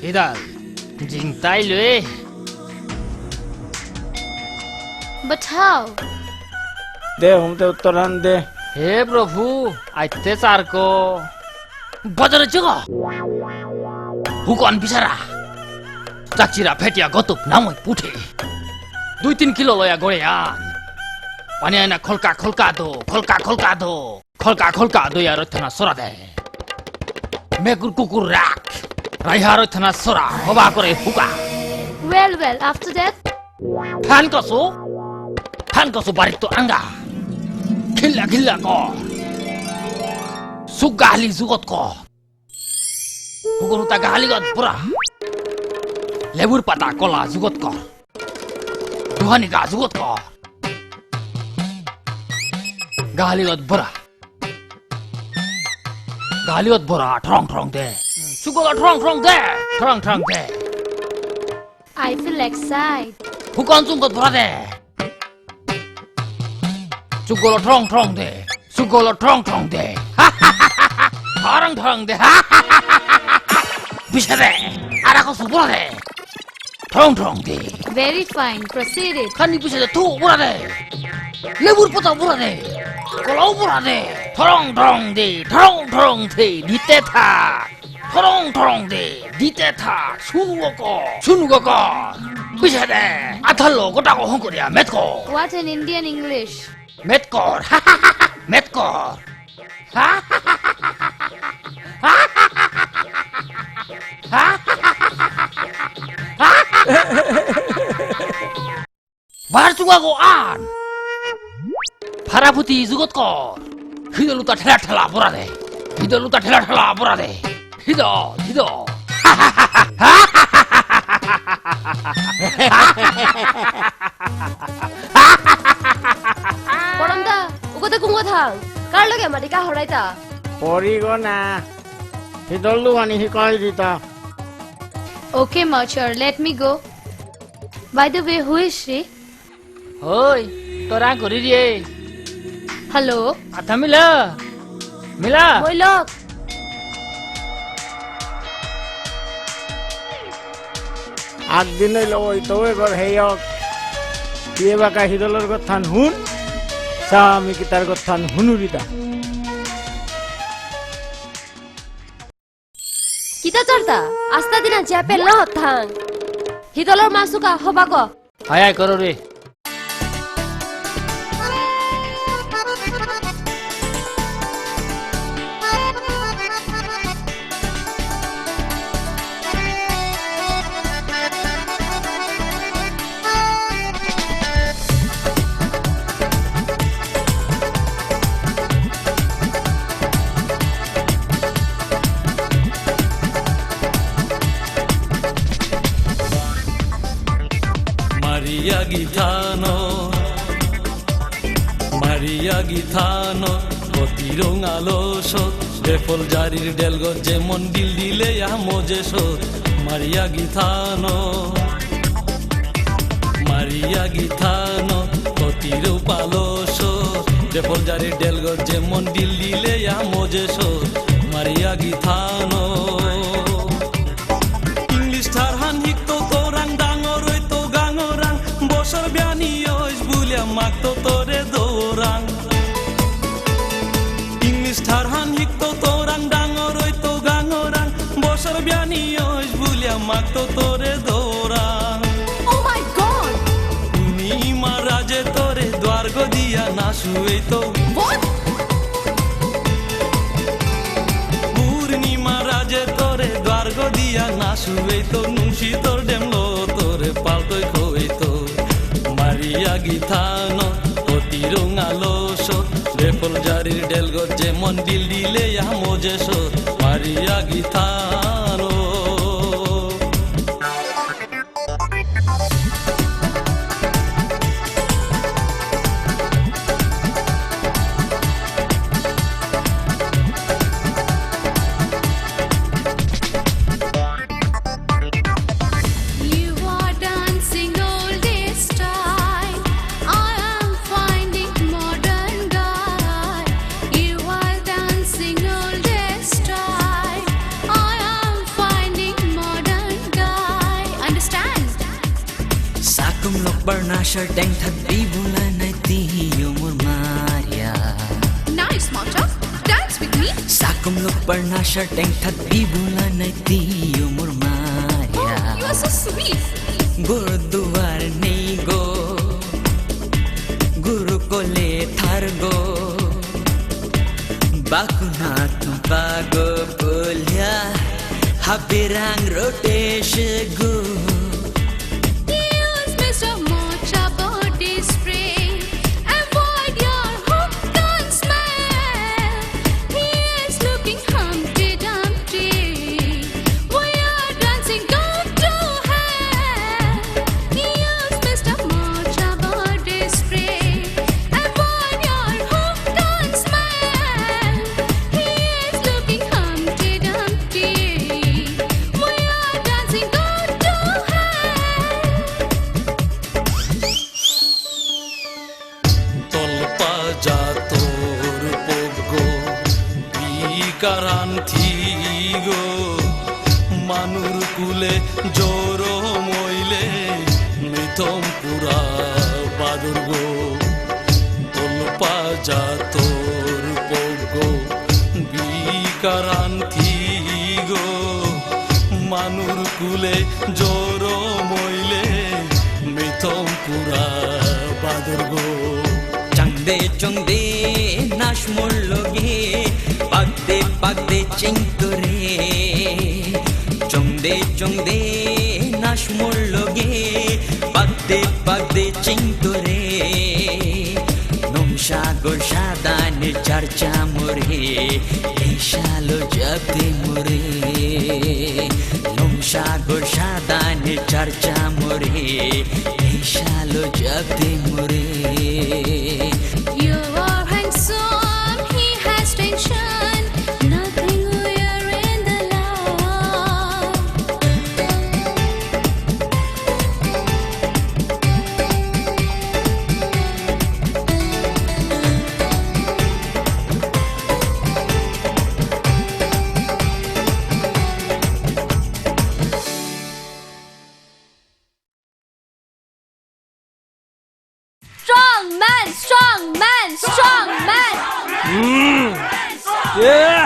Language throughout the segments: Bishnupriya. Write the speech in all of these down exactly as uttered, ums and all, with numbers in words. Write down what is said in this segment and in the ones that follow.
ইদাল, জিংতাই লুয়ে। But how? দে, হুমতে উত্তরহান দে। হে প্রভু, আইতে চারকো। বাজারে জগা। হুকন বিচারা। চাচিরা ফেটিয়া গতুপ নামই পুঠে। দুই তিন কিলো লয়া গড়ে আন। পানি আয়না খলকা খলকা দো, খলকা খলকা দো। খলকা খলকা দইয়া রথনা সরা দে। মেকুর কুকুর রাখ। রাইহা রথনা সরা। হবা করে হুকা। Well, well, after that? Fun কসু। ফান কসু বাড়িত আঙ্গা। খিল্লা খিল্লা কর। সুগালি জুগত কর। হুগরুতা গাহালিগত বুড়া। লেবুর পাতা কলা জুগত কর। দুহানি গা জুগত কর। গাহালিগত বুড়া। গাহালিগত বুড়া, ঠরং ঠরং দে। সুগত ঠরং ঠরং দে। ঠরং ঠরং দে। I feel excited. হুকন চুঙ্গত ভরা দে। চুগল ঠং ঠং দে। চুগল ঠং ঠং দে। ঠরং ঠরং দে। পিছে দে। আরাকো সুবল দে। ঠং ঠং দে। Very fine. Proceed it. খানি পিছে দে। থু বুড়া দে। লেবুর পাতা বুড়া দে। কলাও বুড়া দে। ঠরং ঠরং দে। ঠরং ঠরং দে। দিতে থাক। ঠরং ঠরং দে, দিতে থাক, শুনুগো ক, শুনুগো ক। পিছে দে, আথালো গোটাগো হংকরিয়া মেতকর। What an Indian English. মেতকর, মেতকর। বার চুঙাগো আন। ফারাফুতি জুগত কর। হিদলুতা ঠেলা ঠেলা বরাদে। হিদলুতা ঠেলা ঠেলা বরাদে। হিদ, হিদ। পরমদা, উগতে কুঙগ থাং। কার লগে মাতিকা হরাইতা? পরিগ না। হিদলু আনি হিকাই দিতা। Okay, Machar, let me go. By the way, who is she? হই, তোরা করি রে। Hello. আতা মিলা। মিলা। মইলক। আগদিন হইল ওই তো এবার হেয়ক। ইয়ে বাকা হিদলর কথান হুন। সা আমি কি তার কথান হুনুরিতা। কিতা চলতা? আস্তা দিনা জিয়া পেল না হতাং। হিদলর মাসুকা হবাগো। হায় হায় করো রে। মারিয়া গিথানো, মারিয়া গিথানো, অতি রঙালো সত, বেফল জারির ডেলগত যেমন ডিল ডিলে আমজে সত। মারিয়া গিথানো, মারিয়া গিথানো, অতি রূপালো সত, বেফল জারির ডেলগত যেমন ডিল ডিলে আমজে সত। মারিয়া গিথানো। English ঠারহান হিকতো তোরাং ডাঙর অইতো গাঙরাং। বছর বিয়ানি অইস বুলিয়া মাগতো তোরে দৌরাং। English ঠারহান হিকতো তোরাং ডাঙর অইতো গাঙরাং। বছর বিয়ানি অইস বুলিয়া মাগতো তোরে দৌরাং। Oh my God! উনি ইমা রাজে তোরে দ্বারগ দিয়া না শুয়েতো। What? পূর্ণিমা রাজে তোরে দ্বারগ দিয়া না শুয়েতো, নুংসি তোর ডেমলো তোরে পালতই খোয়েতো। মারিয়া গিথানো, অতি রঙালো সত, বেফল জারির ডেলগত যেমন ডিল ডিলে আমজে সত। মারিয়া গিথানো। You are dancing old style. I am finding modern guy. You are dancing old style. I am finding Kum lok barna shar teng that bibula nai ti yo mur maria. Nice, Moncha. Dance with me. Sakum lok barna shar teng that bibula nai ti yo mur maria. Oh, you are so sweet. Gurduar nei go, guru kole thar go, bakuna tumpa go pulia, habirang rote shego. Use Mister Mocha body spray. Avoid your hook gun smell. He is looking Humpty Dumpty. We are dancing, go to hell. Use Mister Mocha body spray. Avoid your hook gun smell. He is looking Humpty Dumpty. We are dancing, go to hell. Tolpa jator poggo, bikaran thigo, manur kule joro moile, mithom pura badurgo. Tolpa jator poggo, bikaran thigo, manur kule joro moile, mithom pura badurgo. Changde chongde nash mor loge, pagde pagde chingtore. Chongde chongde nash mor loge, pagde pagde chingtore. Nung sagor sadane charcha more, esalo jabde more. Nung sagor sadane charcha more, esalo jabde more. You are handsome, he has tension. Nothing weird in the love. Strong man, strong man, strong man. Mm. Yeah.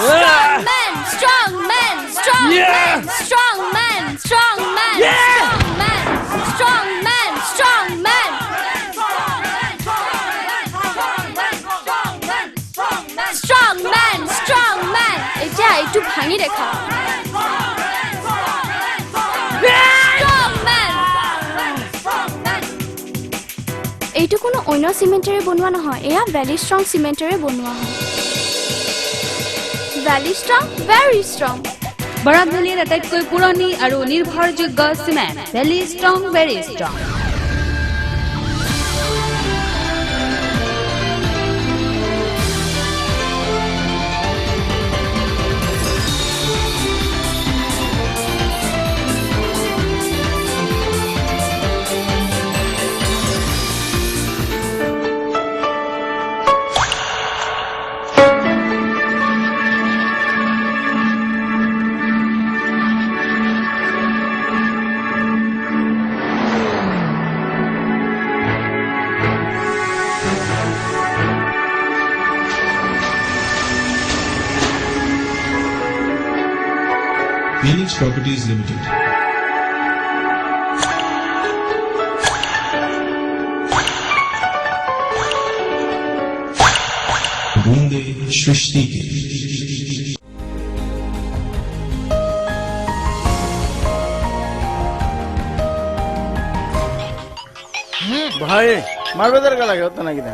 Strong man, strong man, strong Yeah. man, strong man, strong man, Yeah. strong man, strong man, strong man. Strong man, strong man. এতিয়া এইটো ভাঙি দেখা। Strong man. এইটো কোনো অন্য চিমেণ্টেৰে বনোৱা নহয়, এয়া ভেলি ষ্ট্ৰং চিমেণ্টেৰে বনোৱা হয়। ভেলি ষ্ট্ৰং, ভেৰি ষ্ট্ৰং। বৰাক ভেলীৰ আটাইতকৈ পুৰণি আৰু নিৰ্ভৰযোগ্য চিমেণ্ট, ভেলি ষ্ট্ৰং, ভেৰি ষ্ট্ৰং। Phoenix Properties Limited. বুনদে সৃষ্টিকে। ভাই, মারবে দরকার লাগে হতো না কিনা?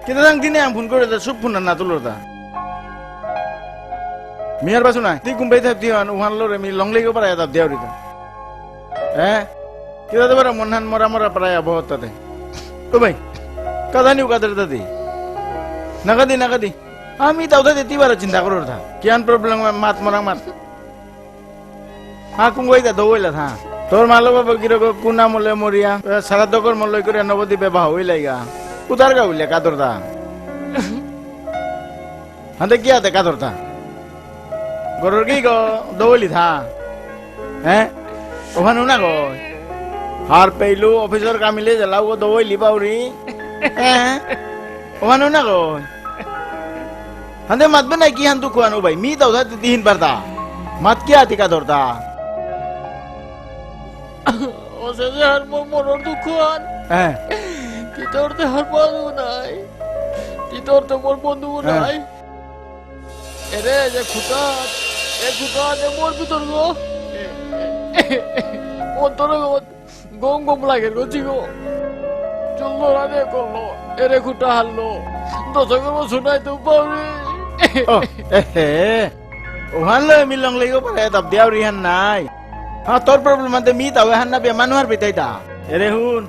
কিতা দাং দিনে আম ফোন করে দে, সব ফোন না তুলো দা। মিয়ার বাসু নাই, তুই কুম্বাই থাক দিও, আন উহান লোরে মি লংলেগো পারা দাব দিয়াউরি দা। হ্যাঁ? কিতা দে বারা মনহান মরা মরা পারা আবো হতো দে। ও ভাই, কাদানি উকাদের দাদি। Naqdi, Naqdi. আমি তাও দে তিবার চিন্তা করো দা। কিয়ান প্রবলেম মাত মরাং মাত। হা, কুঙ্গইতা দৌইলা থা। তোর মালো বাবা কিরকম কুনা মলে মরিয়া, এ, সারা দকর মলই করে নবদ্বীপে বাহা হইলাইগা। উতার গা উইলে কাদর দা। হাতে কি আতে কাদর দা? গরর কি গো দৌলি থা? হ্যাঁ? ওখানে না গো। হার পেইলু অফিসর কামিলে জ্বালাও গো দবই লিবাউরি। হ্যাঁ? ওহানো না গো। হান্দে মাতবে না কি হান তু খুয়ানো ভাই? মি তাও দা তিহিন পারতা। মাত কি আতিকা ধরতা? অসে যে হার মোর মনর দুঃখ আন। হ্যাঁ। তি তোর তে হার বন্ধু নাই। তি তোর তে মোর বন্ধু হ্যাঁ। নাই। এরে যে খুটা, এ খুটা দে মোর ভিতর গো। অন্তর গো। গম গম লাগে গো জিগো। চুল ধরা দে করলো। এরে খুটা হারলো। দশ গো শুনাই তো পাউরি। ও, এ হে। ওহান লই মি লং লেগো পারে দাব দিয়াউরি হান নাই। হ্যাঁ, তোর problem আনতে মি তাও হান না বে মানু হার বেতাই দা। এরে হুন।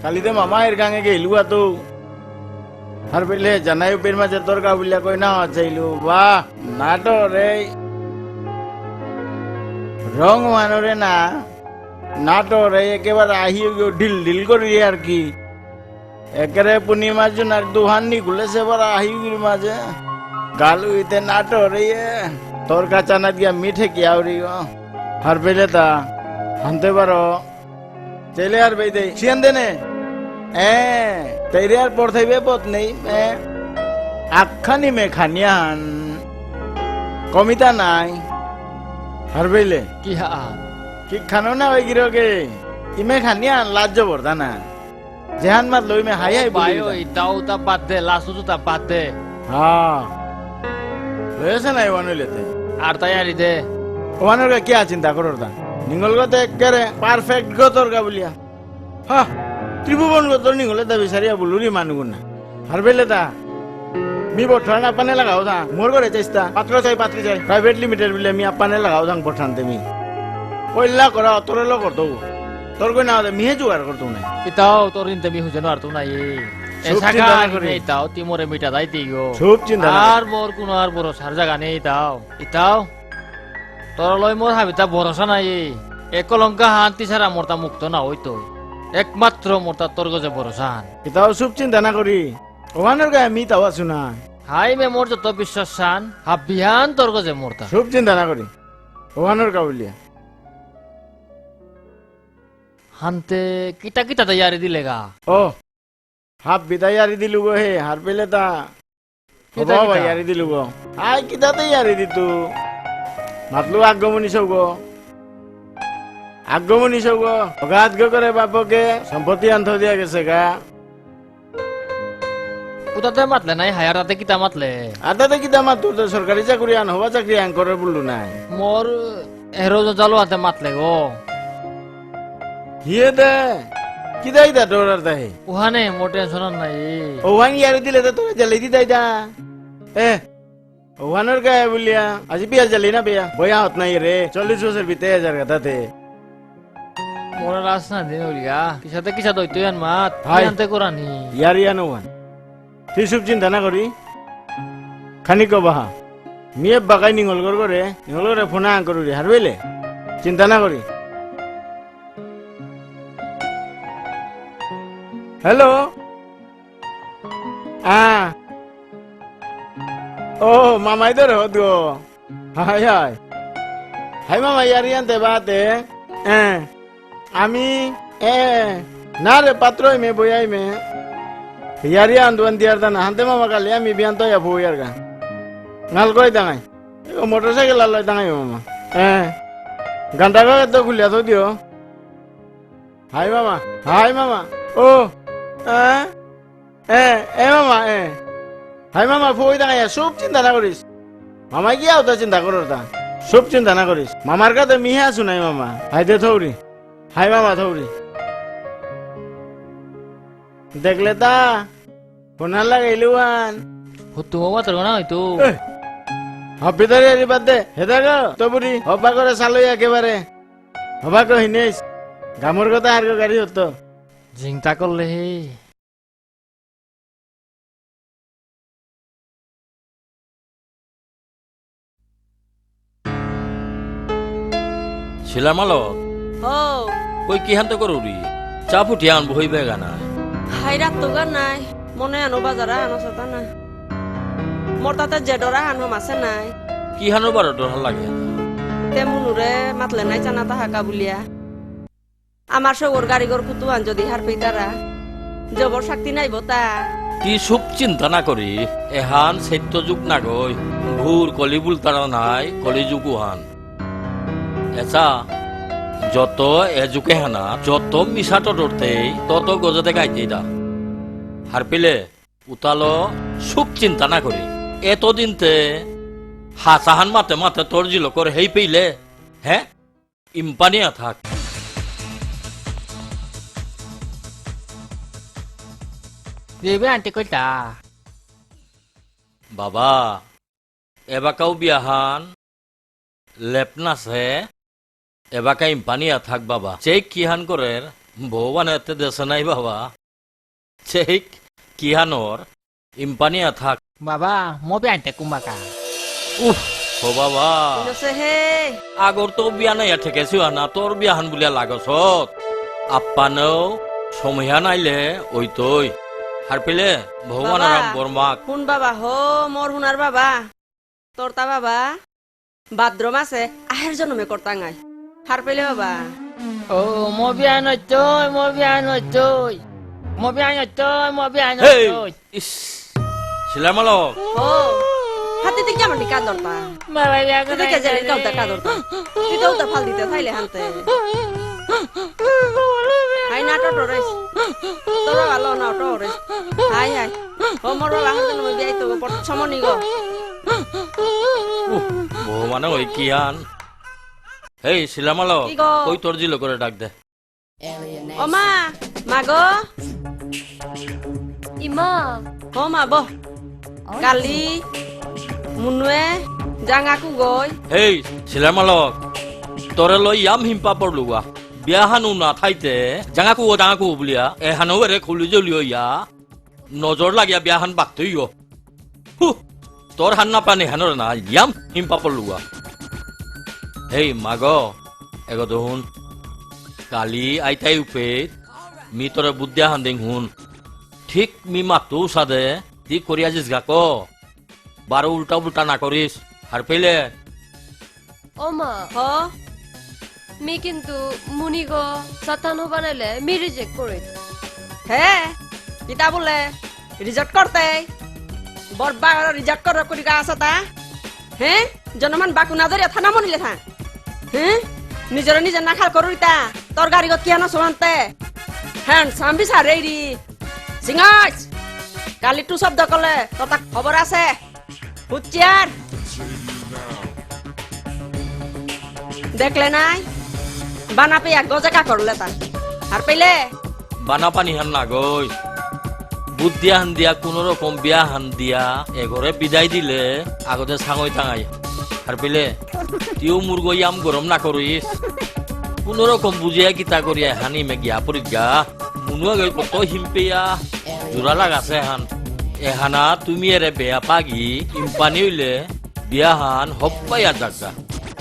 কালি দে মামা এর গাঙে গেলু আতো। হার বেলে জানাই উপের মাঝে তোর গা বুলিয়া কই না চাইলু। বাহ, নাটো রে। রং ওহানো রে না। নাটো রে একেবারে আহি গো ঢিল ঢিল করি আর কি। একেরে পূর্ণিমা জুনাক দুহান নিকুলে সে বার আহি গির মাঝে। গালু ইতে নাটো রে ইয়ে। তোর কাচানাত গিয়া মিঠে কি আউরি গো। হার পেলে তা। হানতে পারো। চেলে আর বেই দে। সিয়ান দেনে। এ, তেরে আর পড় থাইবে পথ নেই। এ, আখানি মে খানিয়ান। কমিতা নাই। হার পেলে। কি হা? কি খানো না ওই গিরকে? ইমে খানিয়ান লাজ জবর দানা। যেহান মাত লইমে হাই হাই বুলিয়া। ইতাও তা বাদ দে, লাসু তা বাদ দে। হ্যাঁ। হয়েছে না এবার নইলে তে। আর তাই আরি দে। ওয়ানোর কা কিয়া চিন্তা করর তা? নিঙ্গল গো তে একেবারে perfect গো তোর গা বুলিয়া। হা, ত্রিভুবন গো তোর নিঙ্গলে তা বিচারিয়া বুলুরি মানু না। হারবেলে তা। মি বঠান আপানে লাগাও দা। মোর ঘরে চেষ্টা। পাত্র চাই, পাত্রী চাই। Private limited বিলে মি আপানে লাগাও দাং বঠান তে মি। পয়লা করা, তোরে লো করতো। তোর কই না হলে মিহে জোগাড় করতো না। ইতাও তোর ইনতে মি হুজে নারতো না এ। এ চুপ সাকা চিন্তা না করি। নেই তাও, তি মোরে মিটা দাই দিগো। চুপ চিন্তা না করি। আর মোর কোনো আর ভরসার জায়গা নেই তাও। ইতাও। তোর লই মোর হাবিতা ভরসা নাই। এ কলঙ্কা হান তি ছাড়া মোরতা মুক্ত না হইতো। একমাত্র মোরতা তোর গজে ভরসা হান। ইতাও চুপ চিন্তা না করি। ওহানোর গায়ে মি তাও আছু না। হাই মে মোর যত বিশ্বাস হান, হাবিহান তোর গজে মোরতা। চুপ চিন্তা না করি। ওহানোর কা বুলিয়া। হানতে কিতা কিতা তৈয়ারি দিলেগা? ও, হাবিতা ইয়ারি দিলু গো হে, হারপেলে তা। কিতা হবা হবা কিতা? ইয়ারি দিলু গো। আই কিতাতে ইয়ারি দিতু। মাতলু আগমনী সৌগ। আগমনী সৌগ। অগাধ গো করে বাপকে সম্পত্তি আন থ দিয়া গেছে গা। উতাতে মাতলে নাই, হায়ার তাতে কিতা মাতলে? আর তাতে কিতা মাতু তো সরকারি চাকরি আন, হবা চাকরি আন করে বললু নাই। মোর এরো জালো আতে মাতলে গো। হিয়ে দে। কিদাই দা ডরার দাহে? ওহানে মোর টেনশন আর নাই। ওহান ইয়ারি দিলে তো তোরে জেলে দি দাই দা। এ, ওহানর গায়ে বুলিয়া। আজি বিয়া জেলে না বিয়া? বয়া হত নাই রে। চল্লিশ বছর বিতে হাজার গাতাতে। মোরা রাস না দিন উলিয়া। কিসাতে কিসা দইতো ইয়ান মাত। হাই। ইয়ানতে করানি। ইয়ারি ইয়ান ওহান। তুই সব চিন্তা না করি। খানিক বাহা। মিয়ে বাগাই নিঙলগর করে, নিঙলগরে ফোন আন করুরি, হারবেলে। চিন্তা না করি। হ্যালো? আ। ও, মামাই দরে হত গো। High, high. হাই মামা, ইয়ারি আনতে বাতে। এ। আমি, এ, না রে, পাত্র ইমে, বইয়া ইমে। ইয়ারি আন্দুয়ান দিয়ার দানা, হানতে মামা কালি আমি বিয়ান তো ইয়া বইয়ার গা। নাল কই দাঙাই। ও মোটরসাইকেল আর লই দাঙাই মামা। এ, গানটা গো তো খুলিয়া তো দিও। হাই মামা, হাই মামা। ও, এ, এ, এ মামা, এ। হাই মামা, ফই দাঙাই, সব চিন্তা না করিস। মামাই কি আওতা চিন্তা করর তা? সব চিন্তা না করিস। মামার কাছে মিহে আসু নাই মামা। হাই দে থৌরি। হাই মামা থৌরি। দেখলে তা? ফোনা লাগাইলু আন। হুতু মামা তোর না হইতো। এ, হাবিদারে আরি বাদ দে। হেদা গো, তো বুড়ি, হবা করে চালো একেবারে। হবা কো হিনেস। গামর কথা আর গো গাড়ি হতো। জিংতা করলে হে। শিলা মালক। ও। কই কিহান তো করুরি? চা ফুটিয়া আন বহিবে গানা। হাই রাত তো গান নাই। মনে আনো বাজারা আনো সাতা না। মোর তাতে যে ডরা হানো মাসে নাই। কিহানো বারো ডরা লাগে? তে মুনুরে মাতলে নাই চানা তাহাকা বুলিয়া। আমার সৌগর গারিগর কুতুহান যদি হারপেইতারা, জবর শক্তি নাই বতা। তি সুখ চিন্তা না করি, এহান সত্য যুগ না গই, ঘোর কলি বুলতারা নাই, কলি যুগ উহান। এসা, যত এ যুগে হানা, যত মিছা টটরতেই, তত গজতে গাইতেই দা। হারপিলে, উতালো সুখ চিন্তা না করি। এতদিন তে হাসাহান মাতে মাতে তোর জিলকর হেই পেইলে, হে? ইম্পানিয়া থাক। দেবে আন্টি কইতা। বাবা, এবাকাও বিয়াহান, লেপনাসে, এবাকা ইম্পানিয়া থাক বাবা। চেক কিহান করের, ভগবানে এতে দেশে নাই বাবা। চেক কিহানর, ইম্পানিয়া থাক। বাবা, মো বিয়ানতে কুম্বাকা। উফ, ও বাবা। ইনসে হে। আগর তো বিয়া নাই ঠেকেছি না, তোর বিয়াহান বুলিয়া লাগছত। আপ্পানেও সময়হান আইলে ওইতই। হারপিলে, ভগবান বাবা, আরাম বরমাক। হুন বাবা, হো, মোর হুনার বাবা। তোরতা বাবা, ভাদ্র মাসে আহের জন্মে করতাঙাই। হারপেলে বাবা। ও, মো বিয়ান হইতই, মো বিয়ান হইতই। মো বিয়ান হইতই, মো বিয়ান হেই, হইতই। ইস, সিলামালো। ও, হাতে দিক জামানি কাদরতা। বাবা, বিয়া তুই করে দেখে জানি কাদরতা, কাদরতা। তুই তো উতা ফাল দিতে থাইলে হানতে। হাই না, টোটো রে। তোরা ভালো না, টোটো রে। High, high. ও মোর বাবা, হাতে নমে বিয়াই তো, পট সমনি গো। উহ, ভগবানে ওই কিয়ান। হেই, সিলামালো, কি গো? কই তোর জিলো করে ডাক দে। ও মা, মা গো। ইমা। ও মা, বহ। কালি, মুনুয়ে, জাঙাকু গই। হেই, সিলামালো, তোরে লই ইয়াম হিম্পা পড়লুগা। বিয়াহানু না থাইতে, জাঙাকু ও জাঙাকু বুলিয়া, এহানো এরে খুলি জ্বলিও ইয়া। নজর লাগিয়া বিয়াহান বাগতইও। হু, তোর হান্না পানি হানর না, ইয়াম হিম্পা পড়লুয়া। হেই, মাগ, এগ দহুন। কালি আইতাই উপে, মি তোরে বুদ্ধি আহান দিং হুন। ঠিক মি মাতু সাদে, তি করিয়া জিস গাকো। বারো উল্টা উল্টা না করিস, হারপেলে। ও মা। হ? মি কিন্তু মুনিগ সাতানো বানাইলে মি reject করে দিই। হে? কিতা বুলে? Reject করতে? বরবা reject করে করি গা আসা তা? হে? জনমান বাকু না ধরিয়া থানা মনিলে থা। হে? নিজরে নিজে না খাল করুরিতা। তোর গারিগত কিহানো সমানতে? Handsome বিচারে রি। সিংহাস! কালি টু শব্দ করলে তোর তা খবর আছে। হুচিয়ার। দেখলে নাই? বানা পেয়া গজে কা করলে তা। আর পেলে? বানা পানি হান না গই। বুদ্ধি হান দিয়া কোনো রকম বিয়া হান দিয়া এগরে বিদায় দিলে আগতে সাঙই টাঙাই। আর পেলে? তিও মুরগো ইয়াম গরম না করিস। কোনো রকম বুঝিয়া কিতা করিয়া হানি মে গিয়া পড়ি গা। মুনুয়া গই কত হিমপেয়া জোড়া লাগাছে হান। এহানা তুমি এরে বেয়া পাগি, ইম্পানি হইলে বিয়া হান হব্বাইয়া জাগা।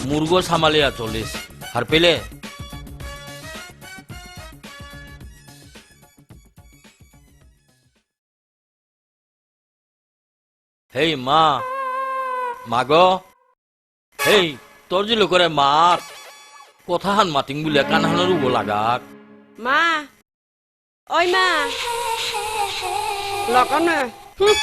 মুরগো সামালিয়া চলিস। হারপেলে? হেই মা, মাগ, হেই, তোর জিলো করে মাত, কথাহান মাতিং বুলে কানহানর উগো লাগাক। মা, ওই মা, লকন, হুম।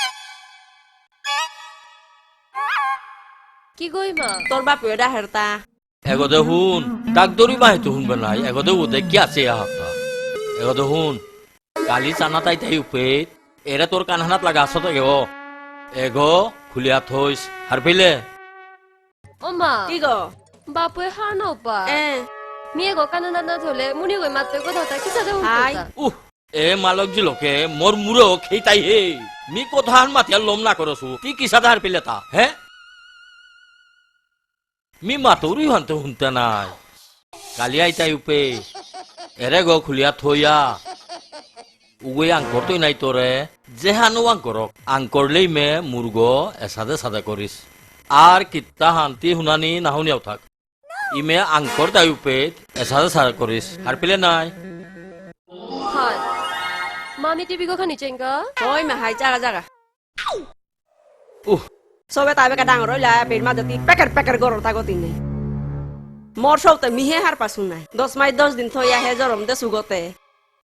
কি গই মা? তোর বাপু এডা হেরতা। এগদে হুন, ডাক দরি বাহিত হুনবে নাই, এগদে উদে কি আছে ইয়া হাত্তা। এগদে হুন, কালি চানা তাই তাই উপে, এরে তোর কানহানাত লাগা আসত এগো। এগো, খুলিয়া থইস, হারপিলে? ও মা। কি গো? বাপুয়ে হার না উপা। এ। মি এগো কানহানাত না থলে, মুনি গই মাত্র কথা তা কিসাদে হাই। উহ, এ মালক জিলকে, মোর মুরো খেইতাই হে। মি কথাহান মাতিয়া লম না করসু, তি কিসাদে হারপিলে তা, হে? মি মাতুরি হানতে হুনতে নাই। কালি আইতাই উপে। এরে গো খুলিয়া থইয়া। উগই আঙকরতই নাই তোরে। যেহানো আঙকরক। আঙকরলেই মে মুরগো এসাদে সাদে করিস। আর কিত্তা হান্তি হুনানি না হুনিয়াও থাক। ইমে আঙকরতাই উপে এসাদে সাদে করিস। হারপিলে নাই। হাই। মামি টিভি গো খানি চেঙ্গা? ওই মা হাই জাগা জাগা। উহ। সবে তাই বেকা ডাঙর হইলা, পেট মা যদি প্যাকেট প্যাকেট গরম থাকো তিনে। মোর সৌতে মিহে হার পাসু নাই। দশ মাস দশ দিন থইয়া হে জরম দে সুগতে।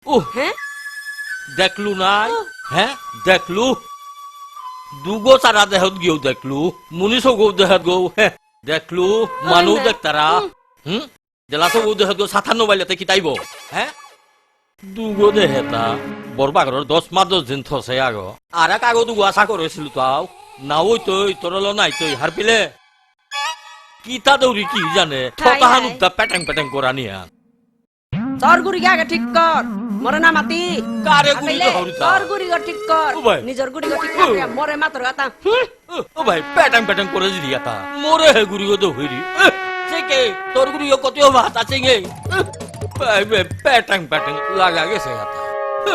উহ। হে? দেখলু নাই? উহ। হে? দেখলু? দুগো চারা দেহত গিয়েও দেখলু। মুনি সৌগো দেহত গো। হে? দেখলু? মানু নাই। দেখতারা। উহ। হুম? জেলা সৌগো দেহত গো সাতান্ন বাইলেতে কিতাইব? হে? দুগো দেহেতা। বরবাগরর দশ মাস দশ দিন থসে আগো। আর এক আগো দুগো আশা করেছিল তাও। না ওই তৈ, তরল নাই তৈ, হারপিলে। কিতা দৌড়ি কি জানে? হায়, থতাহান হায়। উদ্দা পেটেং পেটেং করানিয়া। তোর গুড়িগা আগে ঠিক কর। মরে না মাতি। কারে গুড়ি আপিলে, দৌড়িতা? তোর গুড়িগো ঠিক কর। ও ভাই। নিজর গুড়িগো ঠিক কর। ও। মরে মাতর কথা। হুম? ও, ও ভাই, পেটাং পেটাং করে দিলি আতা। মরে হে গুড়িগো দৌড়ি। এ, সে কে? তোর গুড়িগো কত ভাত আছে গে? এ, ভাই, ভাই, পেটাং পেটাং লাগা গেছে আতা। এ।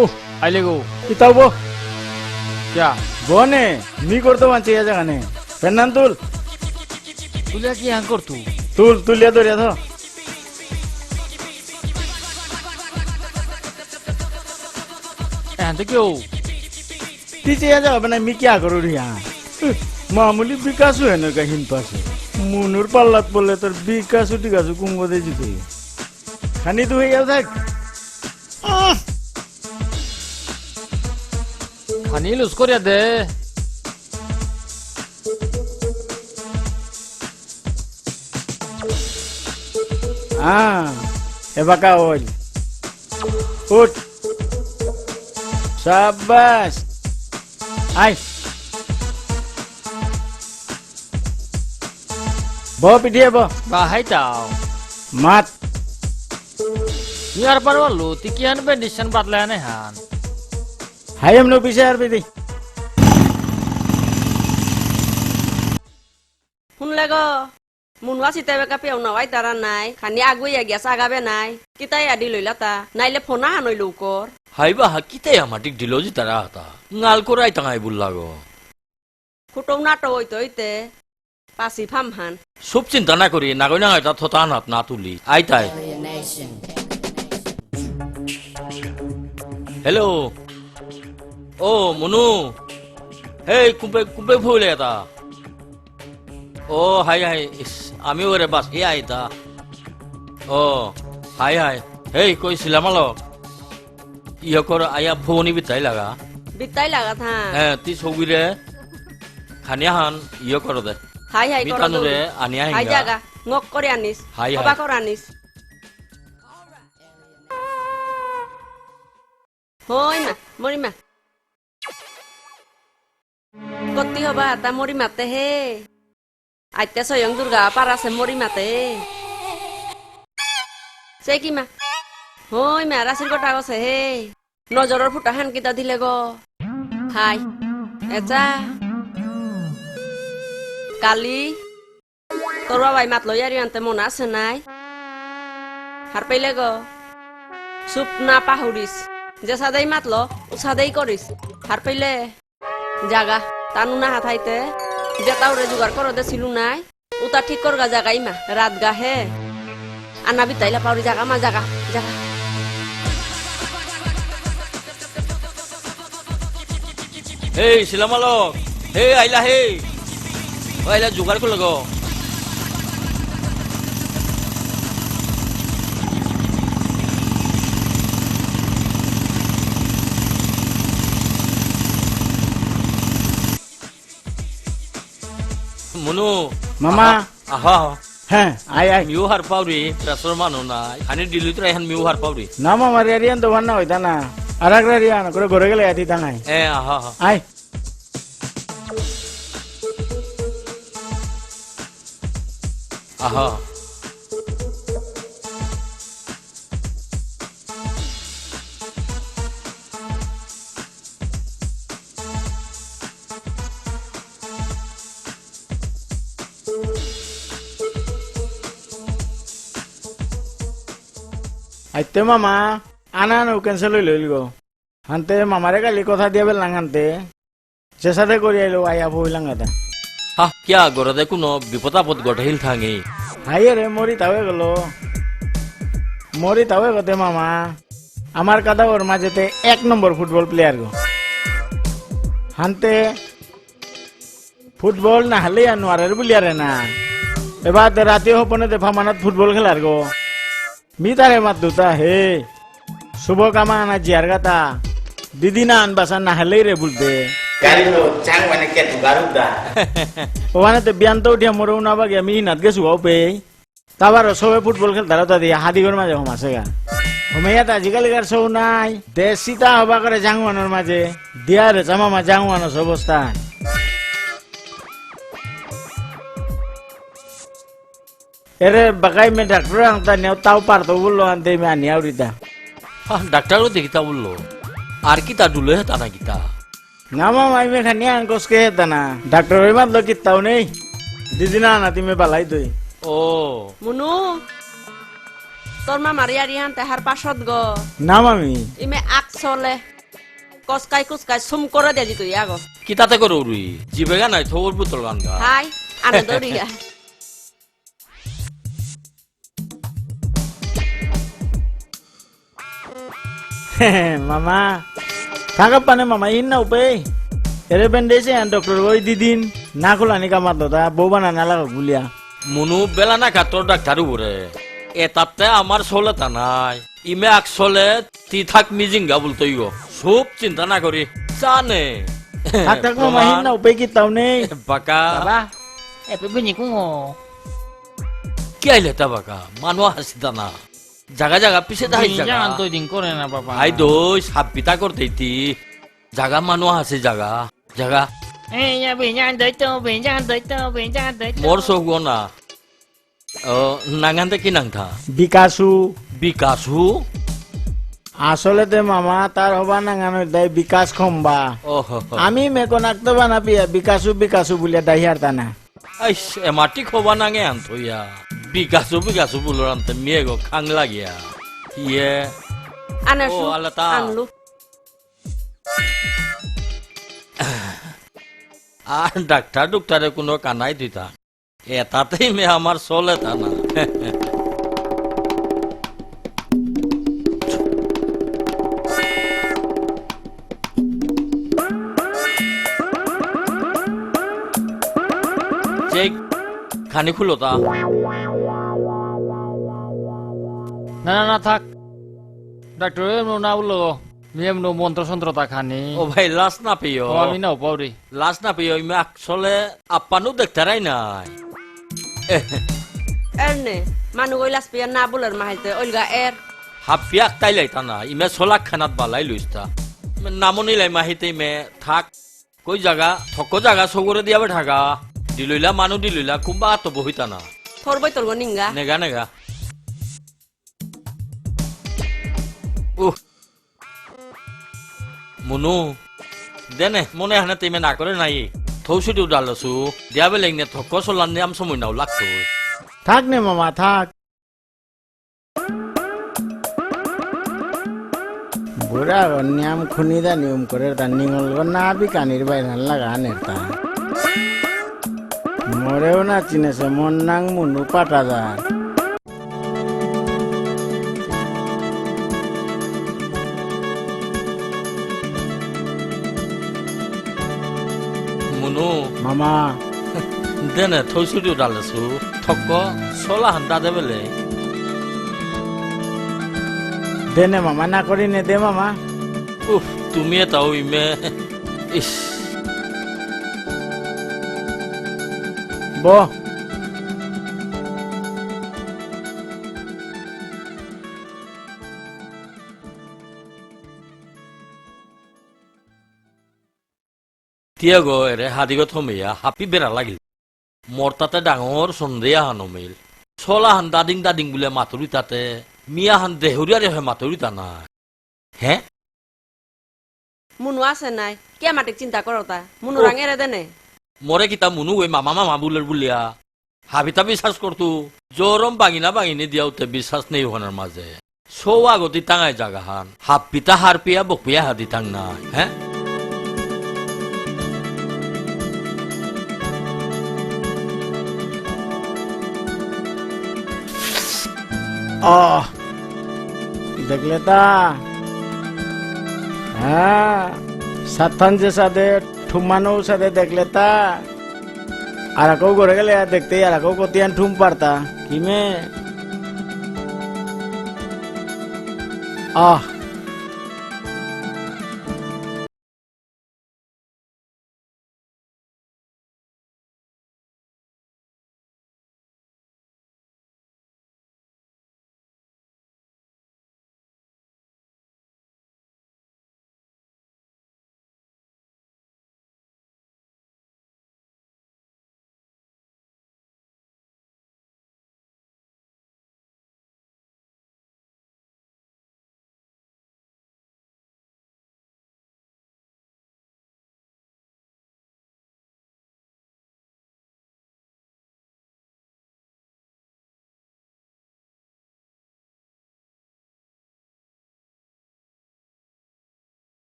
ওহ, আইলে গো। কিতাও বো? কিয়া? বনে, মি করতো বাঁচিয়া জাগানে। পেন্নান তুল। তুলিয়া কি হাং করতু? তুল, তুলিয়া ধরিয়া ধর। এহান তো কেউ। তি চেয়া যাবে না, মি কিয়া করু রিয়া? মামুলি বিকাশ হয় না কাহিন পাশে। মুনুর পাল্লাত বললে তোর বিকাশ টিকাশ কুঙ্গ দে জিতে। খানি তো হয়ে যাও থাক। খানি লুজ করিয়া দে। আ, এবাকা অইল। উঠ। সাবাস। আই। ব, পিঠিয়ে ব। বাহাই তাও। মাত। ইয়ার পারওয়ালো, তি কিহান বেন্ডিশন বাতলায় নে হান। হাই এমনো পিছে আর পিঠি। হুনলে গো, মুনুয়া সিতে বেকা পেও না ওয়াই তারা নাই, খানি আগুই আগিয়া সাগাবে নাই, কিতাই আডি লইলা তা, নাইলে ফোনা হানই লৌকর। হাই বাহা, কিতাই আমাটিক ডিলো জিতারা হাতা, নাল করাই তাঙাই বুল্লা গো। খুটৌ নাটো হইতে হইতে, পাসি ফাম হান। সুপ চিন্তা না করি, নাগই নাগই তা থতা হানাত না তুলি, আইতাই। Hello. ও, মুনু। হেই, কুম্পে, কুম্পে ফুলে তা। ও, হাই, হাই, ইস, আমি ওরে বাস, এ আইতা। ও, হাই, হাই। হেই, কই ছিলামালো? ইয়কর আয়া ফোনি বিতাই লাগা। বিতাই লাগা থা। হ্যাঁ, তি সৌগিরে খানিয়া হান ইয় করো দে। হাই, হাই, করো মিতানুরে দে। আনিয়া হাই হিঙ্গা। জাগা, ঙক করে আনিস। High, high. হবা করে আনিস। হই মা, মরি মা। কতি হবা তা মরি মাতে হে। আইতে স্বয়ং দুর্গা পারাসে মরি মাতে। সে কি মা? হই মা, রাসির গোটা গছে হে। নজরর ফুটা হান কিতা দিলে গো? হাই। এচা। কালি। তোর বাবাই মাতলো ইয়ারি আনতে মন আছে নাই? হার পেলে গো। চুপ না পাহুরিস। যে সাদেই মাতলো, ও সাদেই করিস। হার পেলে। জাগা, তানু না হাথাইতে, যেতা ওরে জোগাড় করে দেছিল নাই, উতা ঠিক করগা জাগা ইমা, রাত গা হে। আনা বিতাইলা পাউরি জাগা মা জাগা, জাগা। হেই, শিলামালক, হেই, আইলা হেই। ও আইলা জোগাড় করলে গো। মুনু, মামা। আহা, আহা, আহা। হ্যাঁ, আয়, আয়। মিউ হার পাউরি, প্রেসর মানু নাই। খানি ডিলিত রাইহান মিউ হার পাউরি। না মামা, রেডিয়ান তো বান্না হইতা না। আর এক রেডিয়ান, করে ঘরে গেলে এতি তাঙাই। এ, আহা, আহা। আয়। আহা। আইতে মামা, আনা আনো cancel হইল হইল গো। হানতে মামারে কালি কথা দিয়া বেলাং হানতে। যেসাদে করি আইলো, আয়া বইলাং এটা। হা, কিয়া ঘরে দে কোনো বিপদ আপদ ঘটেছিল থাঙি? হায় রে, মরি তাওয়ে গেল। মরি তাওয়ে গতে মামা। আমার কাদাগর মাঝেতে এক নম্বর ফুটবল player গো। হানতে ফুটবল না খেলে আর নোয়ারের বুলিয়ারে না। এবার তো রাতে হপনে দে ফামানাত ফুটবল খেলার গো। মি তারে মাত দুতা হে। শুভ কামানা জিয়ার গাতা। দিদি না আন বাসা না খেলেই রে বুলতে। গাড়ি লো চাং মানে কে তু গারুদা। ওখানে তো বিয়ান তো উঠিয়া মোরে উনা বাগে আমি হিনাত গেছু গাও পে। তাবার সবে ফুটবল খেলতারা তা দিয়া হাদিগর মাঝে হমাসেগা। হমেয়া তা আজিকালিকার সব নাই। দেশিতা হবা করে জাংওয়ানোর মাঝে। দিয়া রে চামামা জাংওয়ানোর অবস্থা। এরে বাকাই মে ডাক্তার আনতা নিয়াও তাও পারতো বললো আনতে মে আনিয়া উড়িতা। হা, ডাক্তারও দেখিতা বললো। আর কিতা ডুলে হেতা না কিতা? না মামা, ইমে খানি আঙ্কস কে হেতা না। ডাক্তার ওই মাতলো কিতাও নেই। দিদি না না, তুমি বালাই তুই। ও। মুনু, তোর মামার ইয়ারি আনতে হার পাশত গো। না মামি। ইমে আকসলে। কসকাই কুসকাই সুম করে দে দিত ইয়াগো। কিতাতে করো রুই? জিবেগা নাই, থৌর বুতল গানগা। হাই, আনে দরিয়া। মামা, থাকা পানে মামা, ইন না উপে। এরে বেন্ডেছে আন ডক্টর ওই দিদিন, না খোলানি কামাত দা, বউ বানা না লাগা গুলিয়া। মুনু বেলা না কাতর ডাক্তার উপরে। এতাতে আমার চলে তা নাই। ইমে আকসলে তি থাক মিজিঙ্গা বুলতই গো। সব চিন্তা না করি। জানে। থাক থাক মামা, তোমার হিন না উপে কিতাও নেই। বাকা। বাবা, এপে বিনি কুঙো। কি আইলে তা বাকা? মানু হাসিতা না। জাগা জাগা পিছে দাহি জাগা। জান তো দিন করে না বাবা। আই দই, সাপিতা করতে ইতি। জাগা মানু হাসি জাগা। জাগা। এই, ইয়া, বিজান দইতো, বিজান দইতো, বিজান দইতো। মোর সৌগ না। ও, নাঙহানতে কি নাঙ থা? বিকাশু। বিকাশু? আসলে তে মামা, তার হবা নাঙহান হইতাই বিকাশ খম্বা। ওহো হো। আমি মেকো নাকতো বানা পিয়া বিকাশু, বিকাশু বুলিয়া ডাহিয়ার তানা। আইস, এমাটি খবা নাঙে আন থইয়া। বিকাশু, বিকাশু বুলরানতে মিয়েগো খাং লাগিয়া। ইয়ে। আনাসু, ও, আলাতা। আনলু। আর ডাক্তার ডুক্তারে কোনো কানাই দিতা। এতাতেই মে আমার চলে তা না। চেক, খানি খুলো তা। না, না, না, থাক। ডাক্তার, এমন না বললো। মি এমন মন্ত্র সন্ত্র তা খানি। ও ভাই, লাস না পেও। ও, আমি নাও পাউরি। লাস না পেও, ইমে আসলে আপ্পানু দেখতারাই নাই। এর নে, মানু গই লাস পেয়া না বলার মাহিতে, ওইলগা এর। হাফিয়া আক্তাই লাইতা না, ইমে সলাক খানাত বালাই লইস্তা। নামনি লাই মাহিতে ইমে থাক। কই জাগা, থক জাগা সগরে দিয়া বেঠাগা। দিলইলা মানু দিলইলা, কুম্বা তো বহিতা না। থর বই তোর গো নিঙ্গা। নেগা, নেগা। উহ। মুনু, দেনে, মনে হানে তেমে না করে নাই। থৌসুটি উডালসু, দিয়া বেলেং নে থক সলান নে আম সময় নাও লাগতো। থাক নে মামা, থাক। বুড়া গো নিয়াম খুনি দা নিয়ম করে তা নিঙল গো না বিকানির বাইরে লাগা নেতা। মোরেও না চিনেছে মোর নাং মুনু পাটাদার। মুনু। মামা। দেনে থৌসুটি উডালেসু। থক সলা হান্দা দে বেলে। দেনে মামা না করি নে দে মামা। উফ, তুমি এতাও ইমে। ইস। ব। তিয়াগো এরে হাদিগো থমিয়া হাপি বেড়া লাগিল। মরতাতে ডাঙর সন্দেহ হানো মিল। সলা হান দাদিং দাদিং বুলে মাতুরি তাতে, মিয়া হান দেহুরিয়া রে হয় মাতুরি তা না। হে? মুনু আছে নাই? কে মাটিক চিন্তা করতা? মুনু উহ। রাঙেরে দেনে। মোরে কিতা মুনু ওই মামা মামা বুলের বুলিয়া। হাবিতা বিশ্বাস করতু। জরম বাঙিনা বাঙিনি দিয়াউতে বিশ্বাস নেই ওখানের মাঝে। সৌ আগতি টাঙাই জাগা হান। হাপিতা হারপিয়া বকপিয়া হাদি টাং নাই। হে? আহ। দেখলে তা? হ্যাঁ, সাতান যে সাদে, ঠুমানো সাদে দেখলে তা? আর আকো ঘরে গেলে আর দেখতে আর আকো কতিয়ান ঠুম পারতা। কিমে? আহ,